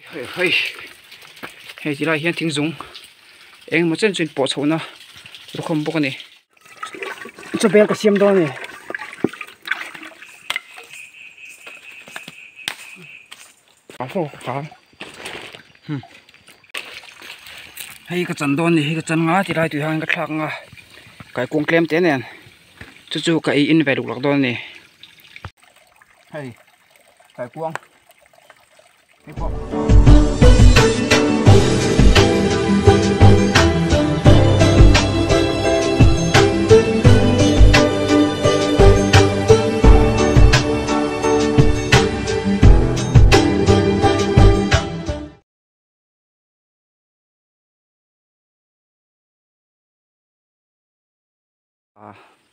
Hei hei hei ti lai hian thingzung engemaw chen chu in pawh chhohna lukham bawk a ni. Chawbel ka siam dawn a ni. Hei ka chan dawn a ni hei ka chan nga ti lai tui hian ka thlak anga kaikuang tlem te nen chu chu ka ei in ve luk lak dawn a ni. Hei kaikuang.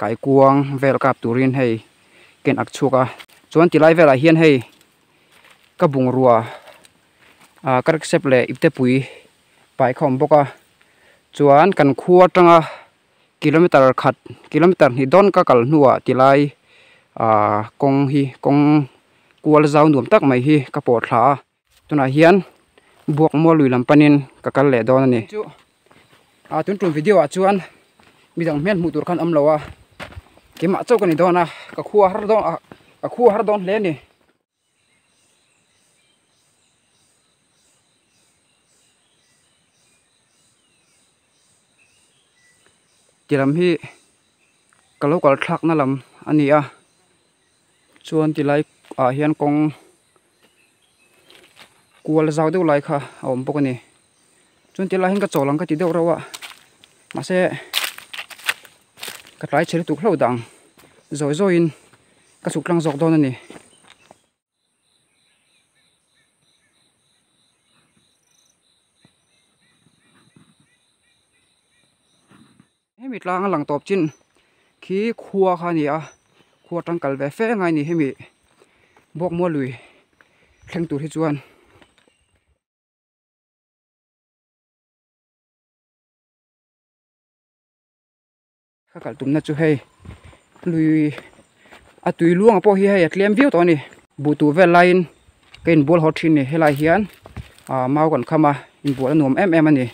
Kaikuang vel kap turin hei ken ak chhuak a chuan tilai velah hian hei ka bungrua ah ka rickshaw leh iptepui pai kha a awm bawk a chuan kan khua atanga kilometer khat kilometer hnih dawn ka kal hnuah tilai ah kawng hi kawng kual zau nuam tak mai hi ka pawh thla a. Tunah hian buak mual lui lam panin ka kal leh dawn a ni. Chu ah tun tum video ah chuan midang hmel hmuh tur khan awm lo a, keimah chauh ka ni dawn a, ka khua har dawn ah ka khua har dawn hle a ni. Ti lam hi ka lo kal thlakna lam a ni a, chuan ti lai ah hian kawng. Kual zau deuh lai kha a awm bawk a ni chuan ti lai hian ka chawl ang ka ti deuh reuh a mahse ka tlai chhe lutuk hlauh dah ang zawi zawiin ka chhuk tlang zawk dawn a ni. Hemi tlang a lang tawp chin khi khua kha a ni a khua atang kal ve fe ngai a ni hemi Bawkmual lui thleng tur hi chuan. Ka kal tumna chu hei lui a tui luang pawh hi hei a tlem viau tawh a ni buh tuh vel laiin ka inbual haw thin a ni helai hian ah mau kan kham a inbual a nuam em em a ni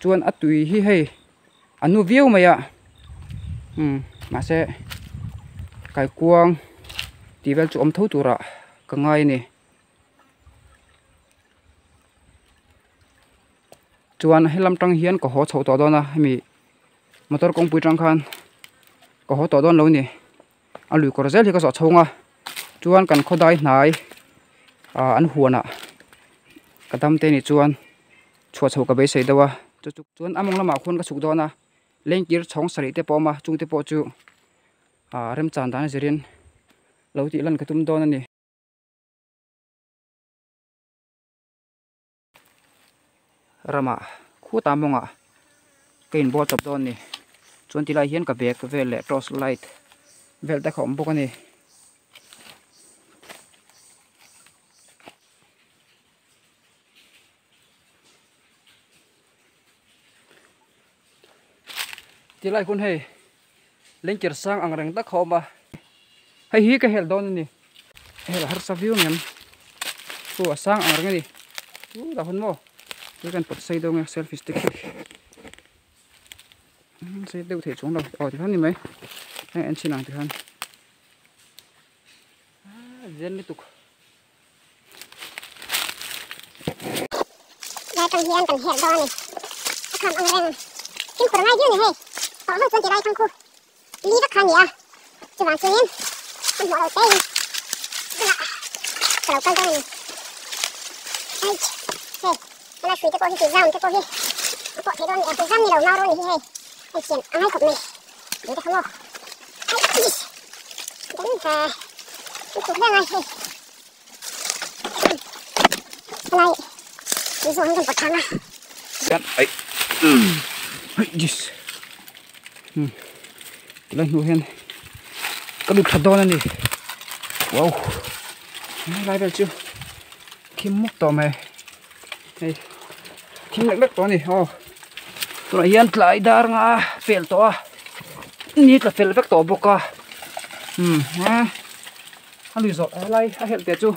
chuan a tui hi hei a nu viau mai a umm mahse kaikuang tih vel chu awm tho turah ka ngai a ni. Chuan helam tang hian ka haw chho tawh dawn a hemi motor kawngpui tang khan ka haw tawh dawn lo a ni a lui kawr zel hi ka zawh chhung a chuan kan khawdai hnai ah an huanah ka dam te nih chuan chhuah chho ka beisei deuh a chu chu chuan a mawng lamah khuan ka chhuk dawn a lengkir chhawng sarih te pawh a awm a chungte pawh chu ah remchan dan a zirin lo tih lan ka tum dawn a ni. Ramah khutah mawngah ka inbual chawp dawn a ni chuan tilai hian ka bag vel leh torch light vel te kha a awm bawk a ni. Tilai hun hei lengker sang ang reng tak a awm a hei hi ka helh dawn a ni hel harsa viau ang em aw a sang ang reng a ni chu dah hun maw tui kan pawt sei deuh nge selfie stick hi sei deuh theih chuang lo aw tikhan ni mai heng en chhin ang tikhan zen lutuk. Lai tang hian kan herh dawn a ni. A kham ang reng fimkhur ngai viau ni hei. Tawh ho chuan ti lai thang khu li vak kha a ni a. Chuvang chuanin a hmuh lo tein bulah ka lo kal dawn a ni. Aih hei helai hrui te pawh hi tih zam te pawh hi a pawh thei dawn a ni. Tih zam ni lo mau rawh ni hi hei a insiam a ngai khawp mai. Eng te kha maw aih den ha fimkhur hle ngai hei. Helai zawng kan pawt thang a. Chuan ai ai jis tilai hnu hian ka lut tha dawn a ni wow helai vel chu thim muk tawh mai hei thim lek lek tawh a ni aw tunah hian tlai dar nga pel tawh a ni tla fel vek tawh bawk a a lui zawh helai a helh teh chu.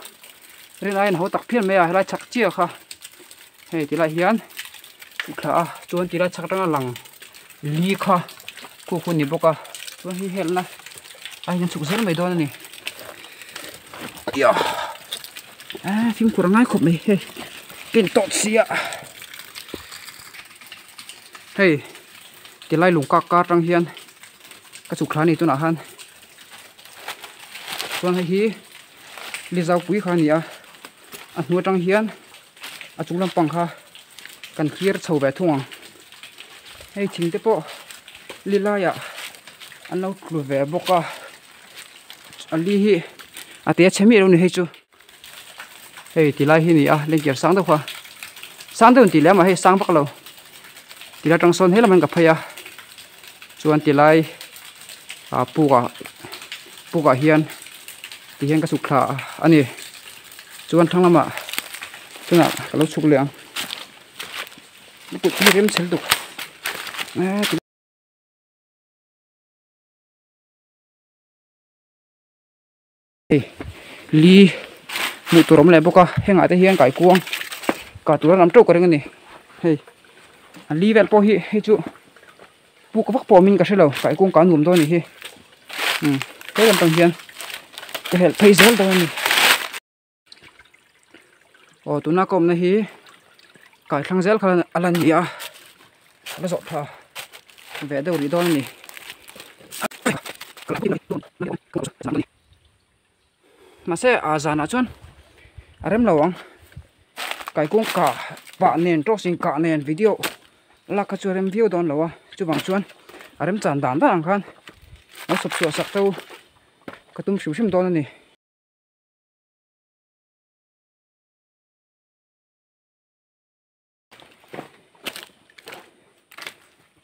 Rin aiin a ho tak phian mai a helai chhak chiah kha hei ti lai hian chhuk thla a chuan ti lai chhak atanga lang li kha khu khu a ni bawk a chuan hei helna a hian chhuk zel mai dawn a ni a fimkhur a ngai khawp mai hei ken tawt sia hei ti lai lung kak kar atang hian ka chhuk thla a ni tunah khan chuan hei hi li zau pui kha a ni a a hnu atang hian a chung lampang kha kan thlir chho ve thung ang hei thing te pawh li laiah an lo tlu ve bawk a a li hi a te chhe miah lo a ni hei chu hei ti lai hi a ni a lengker sang deuh kha sang deuh an tih lem a hei sang vak lo ti lai atang sawn helam hian ka phei a chuan ti lai ah puk ah puk ah hian ti hian ka chhuk thla a ni chuan thlang lamah tunah ka lo chhuk leh ang kut hi rem chhel tuk Hei li hmuh tur a awm leh bawk a hengah te hian kaikuang kah tur an awm teuh ka ring a ni hei a li vel pawh hi hei chu puk vak pawh awmin ka hre lo kaikuang kah a nuam dawn a nih hi umm he lampang hian ka helh phei zel dawn a ni. Aw tuna ka awmna hi kai thlang zel kha a la ni a la zawh tha ve deuh rih dawn a ni mahse a zanah chuan a rem lo ang kaikung kah pah nen tawk sin kah nen video lak kha chu a rem viau dawn lo a chuvang chuan a rem chan dan dan ang khan lo chhawp chhuah sak te u ka tum hrim hrim dawn a ni.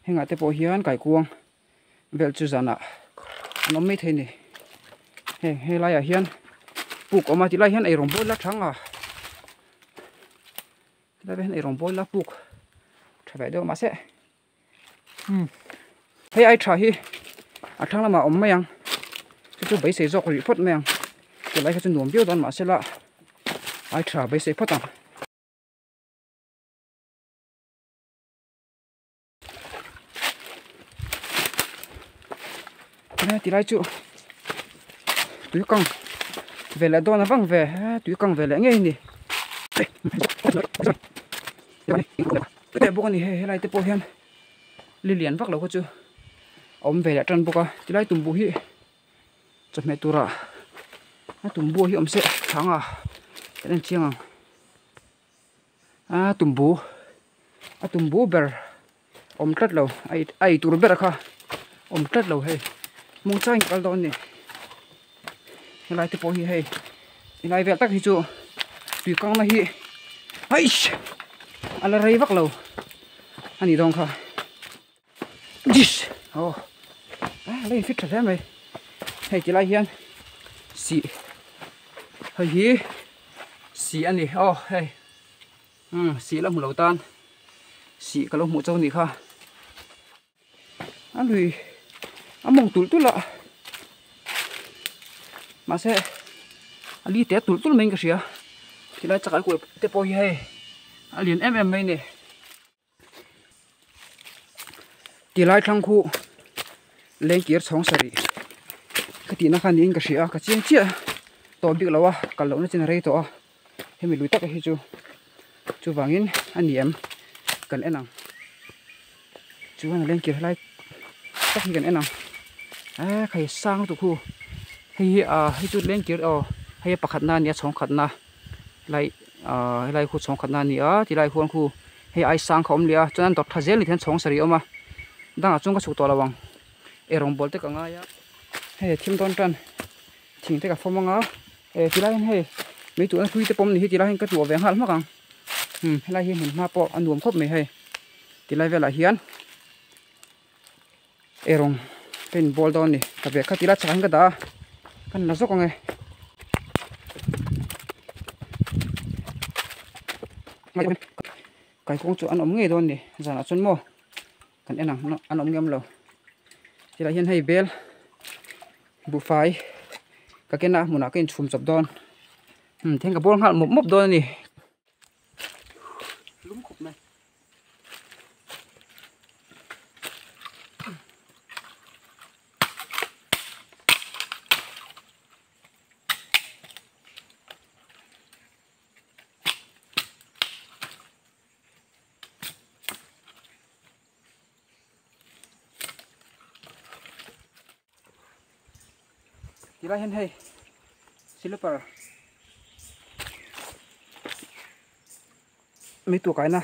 Hengah te pawh hian kaikuang vel chu zanah an awm maithei a ni heng helaiah hian puk a awm a tilai hian eirawng bawl la thang a tilai hian eirawng bawl la puk tha ve deuh mahse umm hei ai tha hi a thlang lamah a awm mai ang chu chu beisei zawk rih phawt mai ang tilai kha chu nuam viau dawn mahse la ai tha beisei phawt ang. Tilai chu tui kang ve leh dawn avang ve tui kang ve leh ngei a ni bawk a ni hei helai te pawh hian li lian vak lo kha chu a awm ve leh tan bawk a tilai tumbu hi chawhmeh tura a tumbu hi awm se chhang a kan en chiang ang. A tumbu a tumbu ber awm tlat lo a ei tur ber kha awm tlat lo hei hmung changin kal dawn a ni helai te pawh hi hei helai vel tak hi chu tui kang na hi eish a la rei vak lo a nih dawn kha dish aw a la in fit tha hle mai hei ti lai hian sih hei hi. Sih a ni aw hei umm sih la hmu lo tan sih ka lo hmuh chauh a nih kha a lui a mawng tulh tulh a mahse a li te tulh tulh maiin ka hria tilai chakai kual te pawh hi hei a lian em em mai a ni. Tilai thlang khu lengkir chhawng sarih ka tihna kha niin ka hria a ka chiang chiah tawh bik lo a kal lohna chin a rei tawh a hemi lui taka hi chu chuvangin a ni em kan en ang chuan a lengkir helai tak hi kan en ang eh khai sang lutuk hu hei hi ah hei chu lengkir aw hei a pakhatna a nia chhawng khatna helai ah helai khu chhawng khatna a ni a tilai huan khu. Hei ai sang kha awm leh a chuan an dawt tha zel ni hian chhawng sarih a awm a dangah chuan ka chhuk tawh lo ang eirawng bawl te ka ngai a hei a thim dawn tan thing te ka fawm ang a eh tilai hian hei mei tuhna hlui te pawh awm ni hi tilai hian ka tuah ve nghal hmak ang umm helai hi hmun hma pawh a nuam khawp mai hei tilai velah hian eirawng ka in bawl dawn a ni ka bag kha tilai chhakah hian ka dah a ka la zawk ang e. Kaikawng chu an awm ngei dawn a ni zanah chuan maw kan en ang an awm ngam lo tilai hian hei bel buhfai ka kena hmunah ka inchhum chawp dawn. Theng ka bawr nghal mawp mawp dawn a ni. Lum khawp mai. Tilai hian hei silper mi tur kaina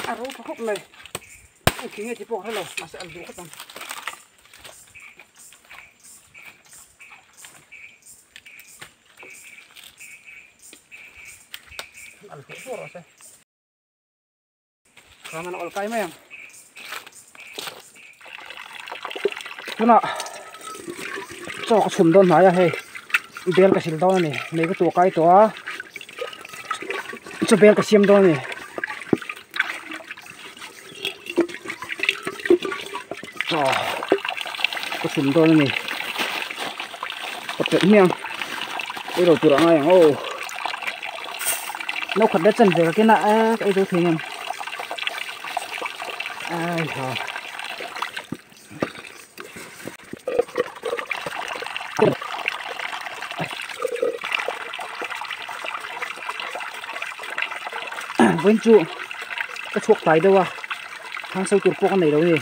A ro tha khawp mai eng khi nge ti pawh ka hrelo mahse an duh khawp ang. An hlawh hlawh rawh se. Khan an awl kai mai ang. Tunah chaw ka chhum dawn hnai a hei bel ka sil dawn a ni mei ka tuah kai tawh a chaw bel ka siam dawn a ni. Chaw ka chhum dawn a ni ka pelh hmiang ei lo tur a ngai ang aw no khat leh chan ve ka ken a ka ei zo thei ngem ai ha. Vawiin chu ka chhuak tlai deuh a thang sawi tur pawh ka nei lo a ni.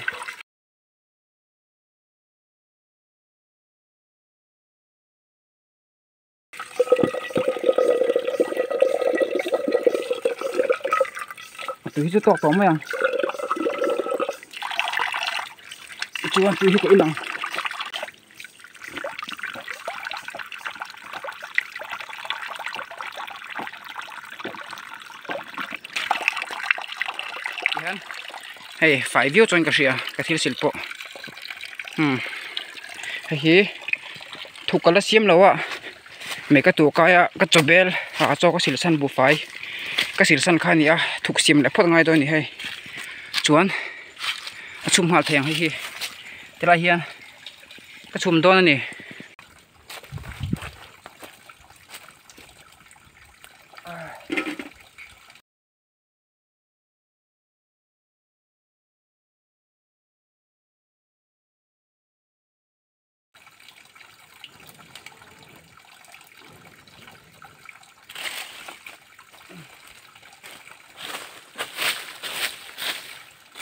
A tui hi chu tawk tawh mai ang chuan tui hi ka in ang. Hei fai viau chuan ka hria ka thil sil pawh umm hei hi thuk ka la siam lo a mei ka tur kai a ka chaw bel ah chaw ka sil san buhfai ka sil san kha a ni a thuk siam leh phawt angai dawn a ni hei chuan a chhum nghal thei ang hei hi tilai hian ka chhum dawn a ni.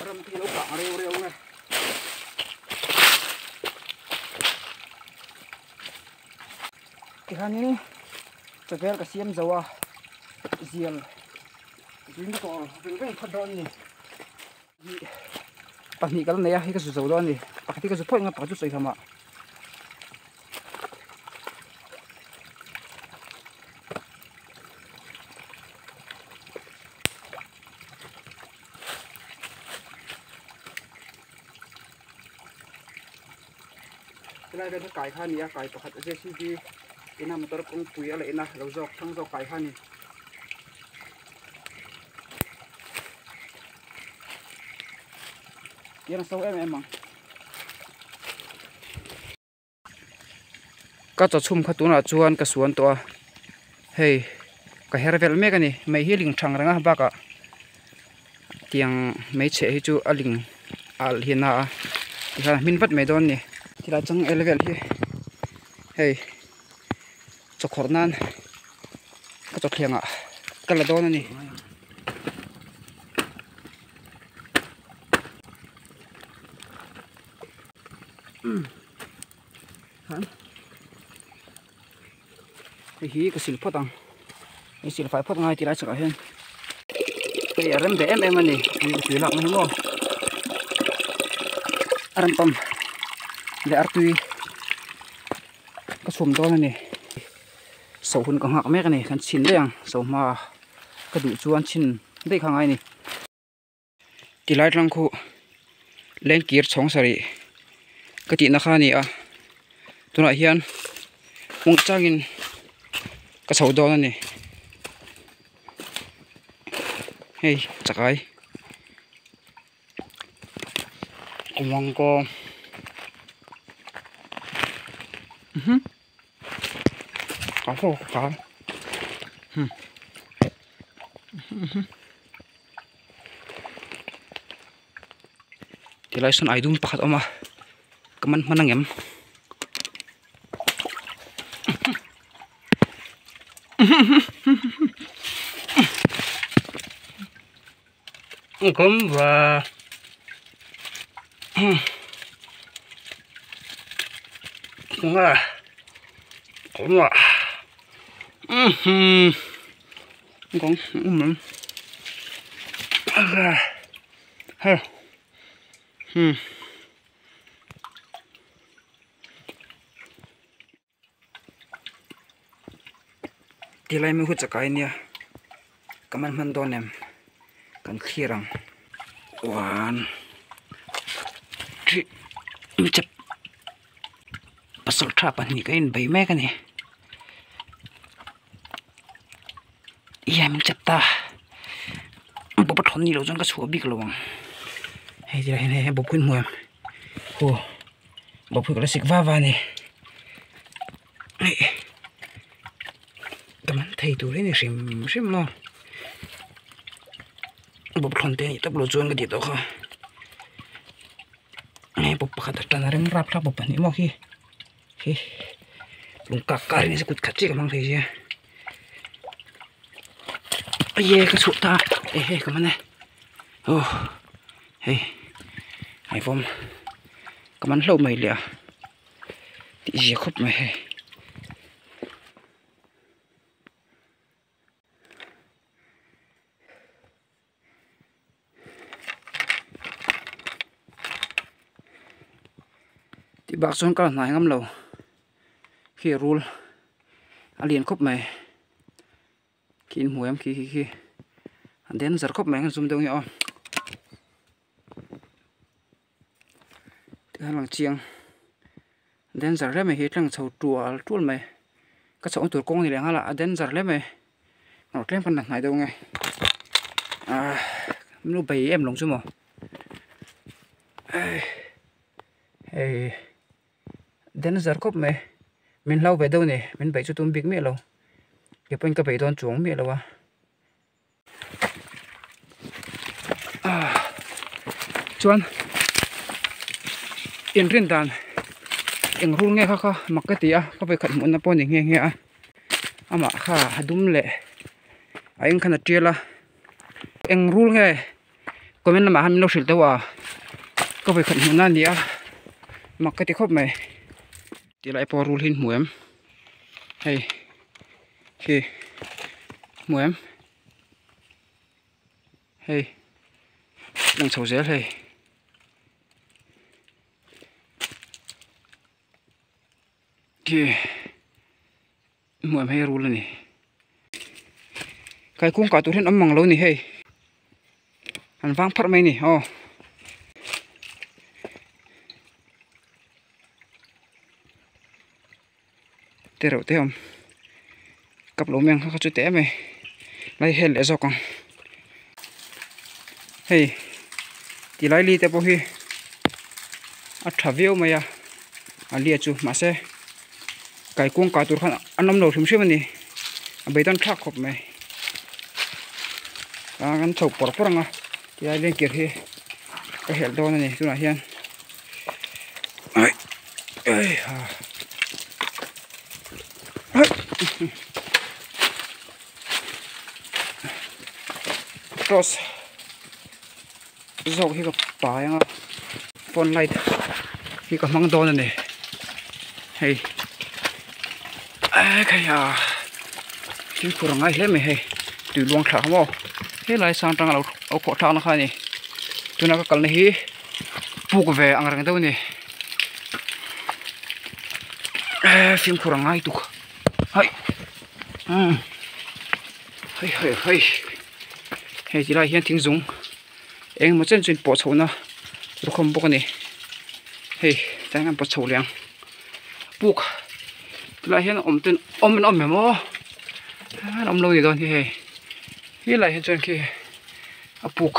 Ram te hi lo kang reu reu nge. Tikhanin chavel ka siam zo a zial zing tawh veng veng phawt dawn a ni. Pahnih ka la nei a hei ka zu zo dawn a ni pakhat hi ka zu phawt ang a pakhat chu sawi hlawm ah. Helai vel hi kai kha a ni a kai pakhat JCB ina motor kawngpui a laih na lo zawk thlang zawk kai kha a ni. Tiang a so em em ang. Ka chaw chhum kha tunah chuan ka suan tawh a, hei ka her vel mek a ni. Mei hi ling thang reng a bakah tiang mei chheh hi chu a ling alh hi a na a tikhan a hmin vat mai dawn a ni. Tilai changel vel hi hei chaw khawrh nan ka chaw thlengah ka la dawn a ni. Hei hi ka sil phawt ang hei sil fai phawt ngai tilai chakah hian hei a rem ve em em a ni tui tui lak na hi maw a rem pam leh artui ka chhum dawn a ni so hun ka nghak mek a ni kan chhin daih ang so hma ka duh chuan chhin daih kha ngai a ni. Tilai tlang khu lengkir chhawng sarih ka tihna kha a ni a tunah hian hmung changin ka chho dawn a ni hei chakai kumangkaw Tilai sawn ai dum pakhat a awm a ka man hman ang em Tilai mi hu chakai nia ka man hman dawn em kan thlir ang one three chep pasal tha pahnih ka inbei mek a ni. Ia min chep ta bawp a thawn ni loh chuan ka chhuah bik lo ang hei tilai hian hei bawp hi hmu em aw bawp hi ka la sik va va a ni hei ka man thei tur hi a ni hrim hrim maw bawp thawn te a nih tawp loh chuan ka tih tawh kha hei bawp pakhat a tan a rem rap thlak bawp pahnih maw khi Hi lung kak kar hi kut khat chiah ka hmang thei sia aye ka chhuah ta eh hei ka man e aw hei ai vawm ka man hlauh mai leh a tih zia khawp mai hei. Tih bak chuan ka la hnai ngam lo khi rul a lian khawp mai khi in hmu em khi khi khi a danger khawp mai an zoom deuh nge aw tikhan lang chiang danger hle mai hi tlang chho tual tual mai ka chhoh na tur kawng a ni leh nghal a a danger hle mai. Hlauh tlem kan la hnai deuh nge ah min lo bei em lawng chu maw hei danger khawp mai min hlau ve deuh a ni min beih chu tum bik miah lo kei pawhin ka bei dawn chuang miah lo a ah chuan inrin dan eng rul nge kha kha mak ka ti a ka vawikhat hmuhna pawh a ni nghe nghe a. Amah kha a dum leh a eng khan a tial a eng rul nge comment lamah khan min lo hrilh deuh a ka vawikhat hmuhna a ni a mak ka ti khawp mai tilai pawh rul hi an hmu em hei khi hmu em hei lang chho zel hei. Khi hmuh em hei rul a ni kaikung kah tur hian awm mang lo a ni hei an vang pharh mai a ni aw. Te reuh te a awm kap lo mai ang kha kha chu teh em mai lai hel leh zawk ang hei ti lai li te pawh hi a tha viau mai a a lia chu mahse. Kaikuang kah tur khan an awm lo hrim hrim a ni a beidawn thlak khawp mai ah kan chho pawr pawr ang a tilai lengkir hi ka helh dawn a ni tunah hian torch zawk hi ka pai ang a phone light hi ka hmang dawn a ni hei ekhei a fimkhur a ngai hle mai hei tui luang thlah kha maw helai sang atanga lo khawh thlak na kha a ni tuna ka kalna hi puk ve ang reng deuh a ni fimkhur a ngai tuk hai umm hei hei hei hei ti lai hian thing zung eng emaw chen chu in pawh chhoh na lukham bawk a ni hei tlai hian pawt chho leh ang puk tilai hian awm ten awm an awm em aw an awm lo ni dawn hi hei helai hi chuan khi a puk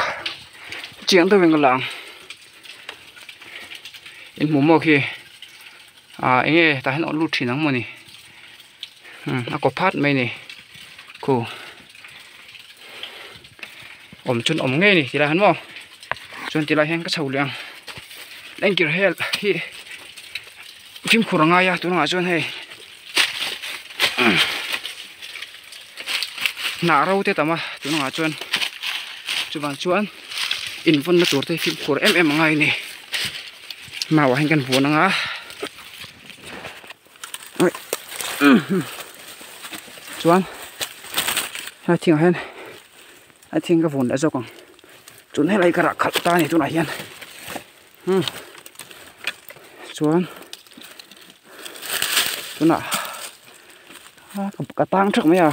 chiang deuhin ka la ang in hmuh maw khi ah eng nge tah hian a lut thin ang mawni a kaw phat mai a ni khu. Awm chuan awm ngei a ni tilai hian maw chuan tilai hian ka chho leh ang engkir hel hi fimkhur a ngai a tunah chuan hei hnah ro te tam a tunah chuan chuvang chuan invawnna tur te hi fimkhur em em a ngai a ni mau ah hian kan vuan ang a. Chuan helai thingah hian a thing ka vun leh zawk ang chuan helai ka rah khalh ta a ni tunah hian umm chuan tunah ka tang thak mai a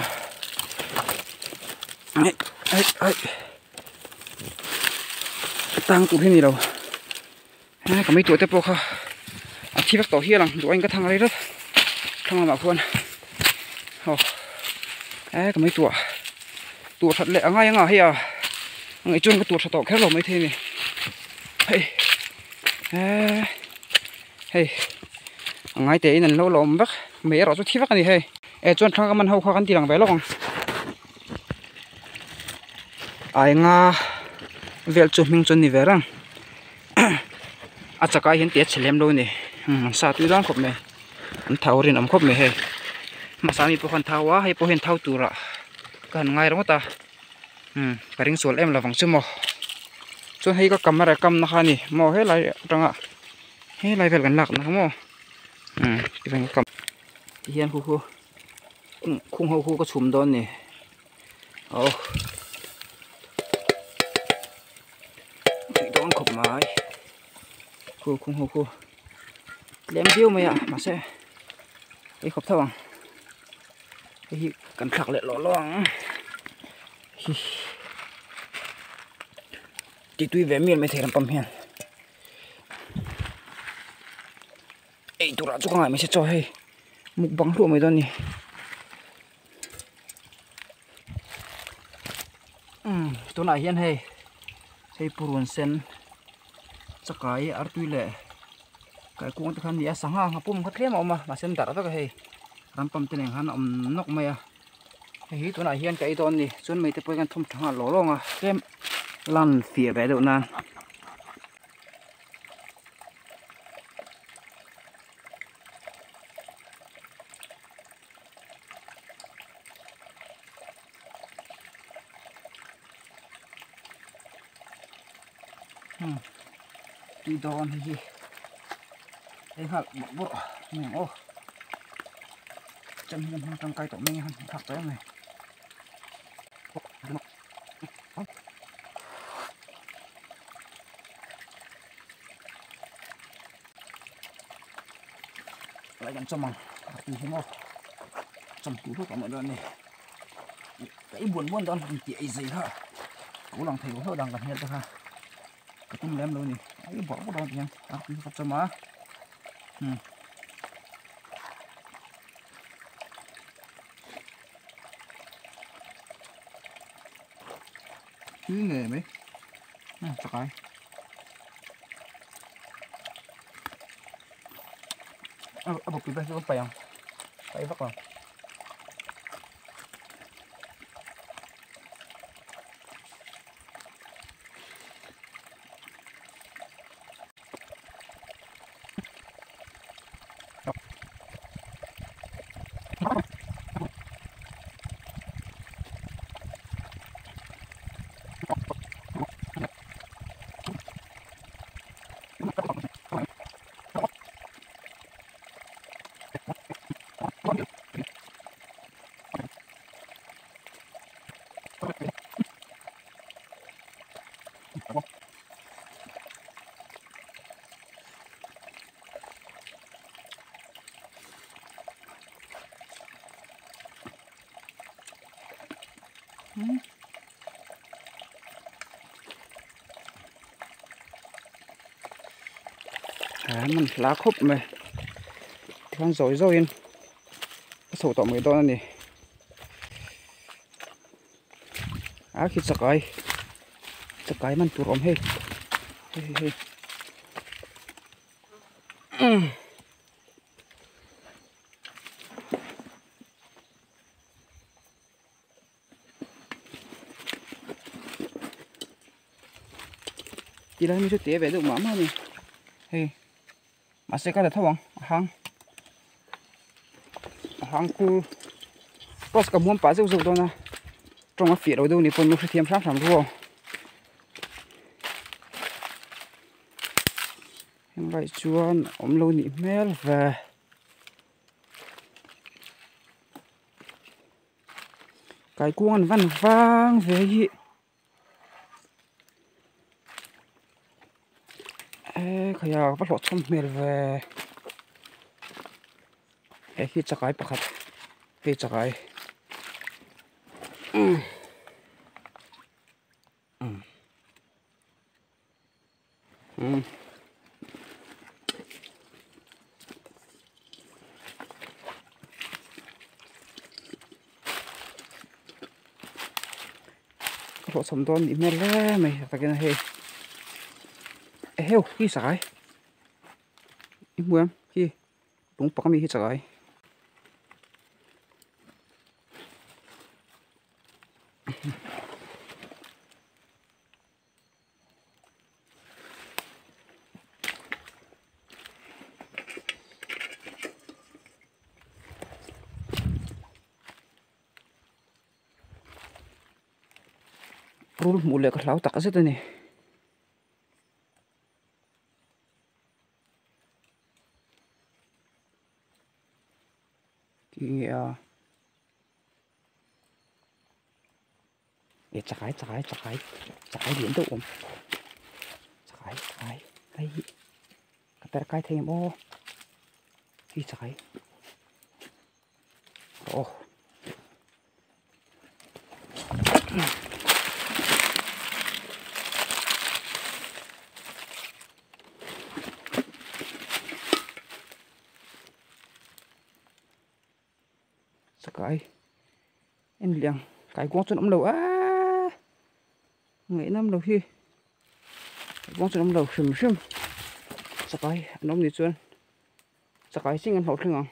aih aih aih ka tang tur hi a ni lo. Ka mei tuah te pawh kha a thi vek tawh hial ang duh aiin ka thang rei rat thlang lamah khuan aw e ka mei tuah tuah that leh a ngai anga hei a ngaih chuan ka tuah tha tawh kher lo maithei a ni hei e hei a ngai te in an lo la awm vek mei erawh chu thi vek a ni hei e chuan thlang ka man ho kha kan ti lang ve lawk ang a enga vel chu hming chu an ni ve reng. A chakai hian tih a chhe lem lo a ni an sa tui dawn khawp mai an thau rinawm khawp mai hei hmasa mi pawh khan thau a hei pawh hian thau turah ka han ngai ringawt a umm ka ring sual em lovang chu maw chuan hei ka camera kam na kha a ni maw helai atanga helai vel kan lak na kha maw umm tichuan ka kam tihian khu khu khung ho khu ka chhum dawn a ni aw. Tih dawn khawp mai khu khung ho khu tlem viau mai a mahse ei khawp tho ang hei hi kan thlak leh lawh lawh ang hi ti tui ve mial mai thei ram pam hian ei turah chu ka ngai mai se chaw hei mukbang hluah mai dawn a ni. Umm tunah hian hei hei purun sen chakai artui leh kaikuang te kha an ni a sangha ang pum kha tlem a awm a mahse an darh vek a hei rampam te nen khan a awm nawk mai a hei hi tunah hian ka ei dawn a ni chuan mei te pawh hi kan thawm tha nghal lawng lawng a tlem lan fiah ve deuh nan. Tui dawn hei hi hei nghal bawrh bawrh mai ang aw chem hi kan hmang tangkai tawh mai ang a thlak tawh em mai. Lại kan chawm ang a tui hi maw chawm tui hlawk ang mai dawn a ni ka ei buan buan dawn ang tih ei zei kha ka ulang thei lo hlauh dan ka hmel te kha ka tum lem lo a ni ei bawrh bawrh dawn ti hian a tui kha chawm a umm. Tui ngei mai chakai. A bawk tui ber chu kan paih ang. Kai vak lo. Man hla khawp mai tikhan zawi zawiin a chho tawh mai dawn a ni a khi chakai chakai man tur awm hei hei hei hei. Ti lai mi chu te ve deuh mah mah a ni hei mahse ka la tho ang a hang a hang khu post ka hmuam pah zeuh zeuh dawn a tawng a fiah lo deuh ni pawn lu hrethiam hram hram ru aw heng lai chuan awm lo nih hmel ve. Kaikuang an van vang ve hi e khaia va hlawh chhawm hmel ve hei hi chakai pakhat hei chakai umm umm. Ka hlawh chhawm dawn nih hmel hle mai takin hei eheu hi chakai i hmu em hi lung pak ami hi chakai. Rul hmuh leh ka hlau tak zet a ni. Tinge a. E chakai chakai chakai chakai lian deuh awm chakai chakai hei hi ka per kai thei em aw hi chakai aw Chakai en liang kai kuang chuan awm lo aaa ngaih nam lo hi kai kuang chuan awm lo hrim hrim chakai an awm ni chuan chakai ching an hlauh thleng ang.